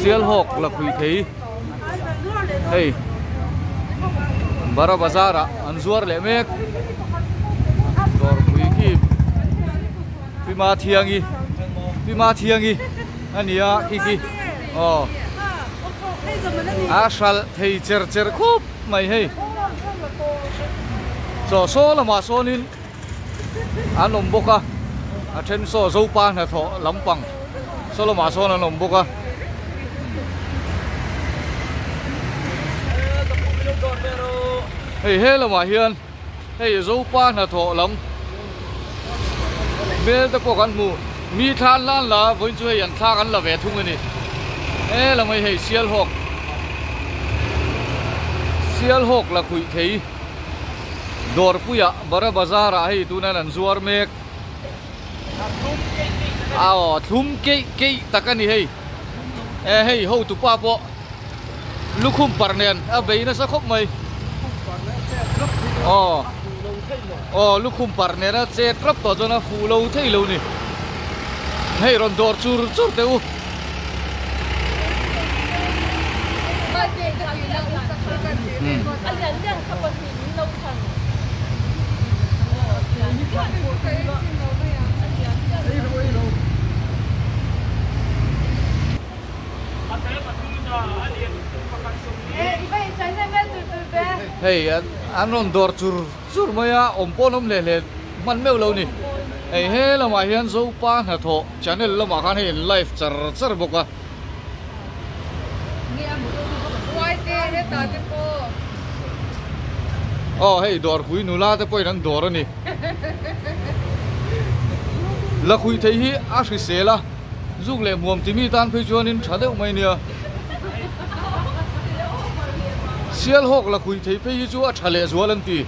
Sialhawk lakhuih thei hei Bara Bazar ah an zuar leh mek dawrpui khi Pi Mathiangi Pi Mathiangi a ni a khi khi aw a hralh thei cher cher khup mai hei chaw saw lamah sawnin an awm bawk a a then saw zopa hnathawh lampang saw lamah sawn an awm bawk a. Hei he lamah hian hei zopa hnathawh lam hmel te pawh kan hmu mi thla an la an la a vawiin chu hei an thla kan la ve thung a ni he lamah hi hei sialhawk sialhawk la khuih thei. Dawrpuiah Bara Bazar ah hei tunan an zuar mek aw thlum keih keih tak a ni hei e hei hotu pa pawh lukhum parh nen a bei nasa khawp mai aw aw lukhum parh nen a chet rap tawh chuan a fuh lo thei lo ni hei rawn dawr chur chur teh u. Hei an rawn dawr chur chur mai a awm pawh an awm hle hle hman meuh lo ni hei he lamah hian Zopa hnathawh channel lamah khan hei an live char char bawk a. Aw hei dawrpui nula te pawhin an dawr a ni. Lakhuih thei hi a hrisel a, zuk leh hmuam timi tan phei chuanin tha deuh mai nia. Sialhawk lakhuih thei phei hi chu a tha lehzual an ti.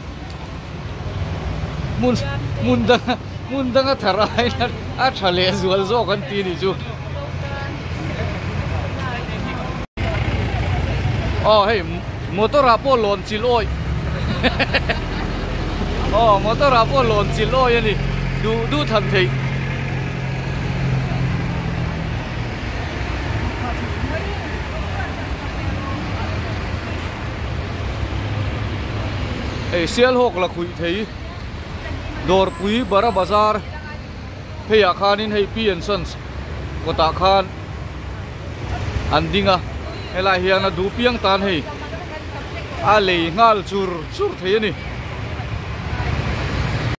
Hmun hmun danga hmun danga thar aiin a tha lehzual zawk an ti nih chu. Aw hei motor ah pawh lawn chilh awih aw motor ah pawh lawn chilh awih a ni duh duh tham theih. Hei Sialhawk la khuih thei Dawrpui Bara Bazar pheiah khanin hei P and Sons kawtah khan an ding a helai hian a duh piang tan hei a lei nghal chur chur thei a ni.